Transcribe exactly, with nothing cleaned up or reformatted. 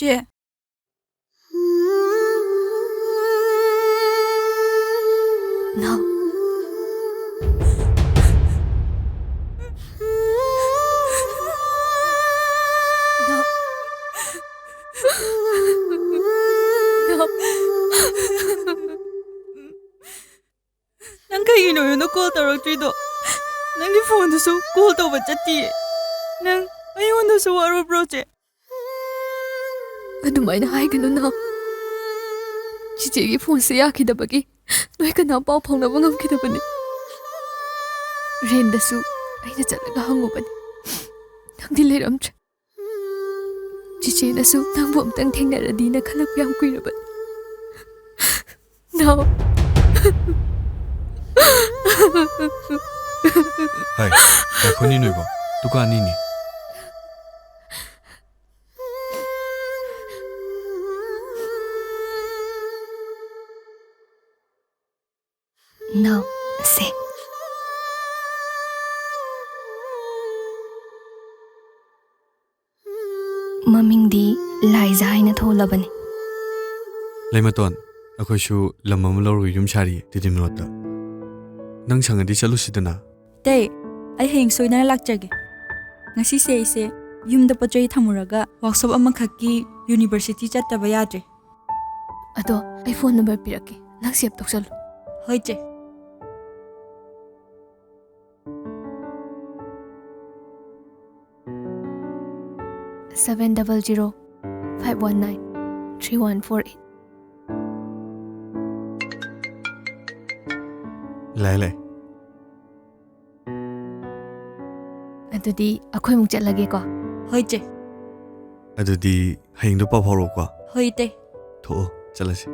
ꯆꯦ꯫ ꯅꯥꯎ꯫ ꯅꯥꯎ꯫ ꯅꯥꯎ꯫ ꯅꯪ ꯀꯩꯒꯤꯅꯣ ꯑꯩꯉꯣꯟꯗ ꯀꯣꯜ ꯇꯧꯔꯛꯇ꯭ꯔꯤꯗꯣ? ꯅꯪꯒꯤ ꯐꯣꯟꯗꯨꯁꯨ ꯀꯣꯜ ꯇꯧꯕ ꯆꯠꯇꯤꯌꯦ꯫ ꯅꯪ ꯑꯩꯉꯣꯟꯗꯁꯨ ꯋꯥꯔꯧꯕ꯭ꯔꯣ, ꯆꯦ? ꯑꯗꯨꯃꯥꯏꯅ ꯍꯥꯏꯒꯅꯨ, ꯅꯥꯎ꯫ ꯆꯤꯆꯦꯒꯤ ꯐꯣꯟꯁꯦ ꯌꯥꯈꯤꯗꯕꯒꯤ ꯅꯣꯏ ꯀꯅꯥ ꯄꯥꯎ ꯐꯥꯎꯅꯕ ꯉꯝꯈꯤꯗꯕꯅꯤ꯫ ꯔꯦꯟꯗꯁꯨ ꯑꯩꯅ ꯆꯠꯂꯒ ꯍꯪꯉꯨꯕꯅꯤ, ꯅꯪꯗꯤ ꯂꯩꯔꯝꯗ꯭ꯔꯦ꯫ ꯆꯤꯆꯦꯅꯁꯨ ꯅꯪꯕꯨ ꯑꯝꯇꯪ ꯊꯦꯡꯅꯔꯗꯤꯅ ꯈꯜꯂꯛꯄ ꯌꯥꯝ ꯀꯨꯏꯔꯕꯅꯤ꯫ ꯅꯥꯎ꯫ ꯍꯥꯏ, ꯉꯥꯏꯈꯣꯅꯦ ꯅꯣꯏꯕꯣ, ꯗꯨꯀꯥꯟꯅꯤꯅꯦ꯫ ꯅꯥꯎ, ꯁꯦ꯫ ꯃꯃꯤꯡꯗꯤ ꯂꯥꯏꯖꯥ ꯍꯥꯏꯅ ꯊꯣꯜꯂꯕꯅꯤ꯫ ꯂꯩꯃꯇꯣꯟ, ꯑꯩꯈꯣꯏꯁꯨ ꯂꯝ ꯑꯃ ꯂꯧꯔꯒ ꯌꯨꯝ ꯁꯥꯔꯤꯌꯦ, ꯇꯤꯗꯤꯝ ꯔꯣꯗꯇ꯫ ꯅꯪ ꯁꯪꯉꯗꯤ ꯆꯠꯂꯨꯁꯤꯗꯅ꯫ ꯇꯦ, ꯑꯩ ꯍꯌꯦꯡ ꯁꯣꯏꯗꯅ ꯂꯥꯛꯆꯒꯦ꯫ ꯉꯁꯤꯁꯦ ꯑꯩꯁꯦ ꯌꯨꯝꯗ ꯄꯣꯠ ꯆꯩ ꯊꯝꯃꯨꯔꯒ ꯋꯥꯛꯁꯣꯞ ꯑꯃꯈꯛꯀꯤ ꯌꯨꯅꯤꯚꯔꯁꯤꯇꯤ ꯆꯠꯇꯕ ꯌꯥꯗ꯭ꯔꯦ꯫ ꯑꯗꯣ ꯑꯩ ꯐꯣꯟ ꯅꯝꯕꯔ ꯄꯤꯔꯛꯀꯦ, ꯅꯪ ꯁꯦꯚ ꯇꯧꯁꯜꯂꯨ꯫ ꯍꯣꯏ, ꯆꯦ꯫ Seven double zero five one nine three one four eight꯫ ꯂꯩ, ꯂꯩ꯫ ꯑꯗꯨꯗꯤ ꯑꯩꯈꯣꯏꯃꯨꯛ ꯆꯠꯂꯒꯦꯀꯣ꯫ ꯍꯣꯏ, ꯆꯦ꯫ ꯑꯗꯨꯗꯤ ꯍꯌꯦꯡꯗꯣ ꯄꯥꯎ ꯐꯥꯎꯔꯛꯎꯀꯣ꯫ ꯍꯣꯏ, ꯇꯦ꯫ ꯊꯣꯛꯑꯣ, ꯆꯠꯂꯁꯤ꯫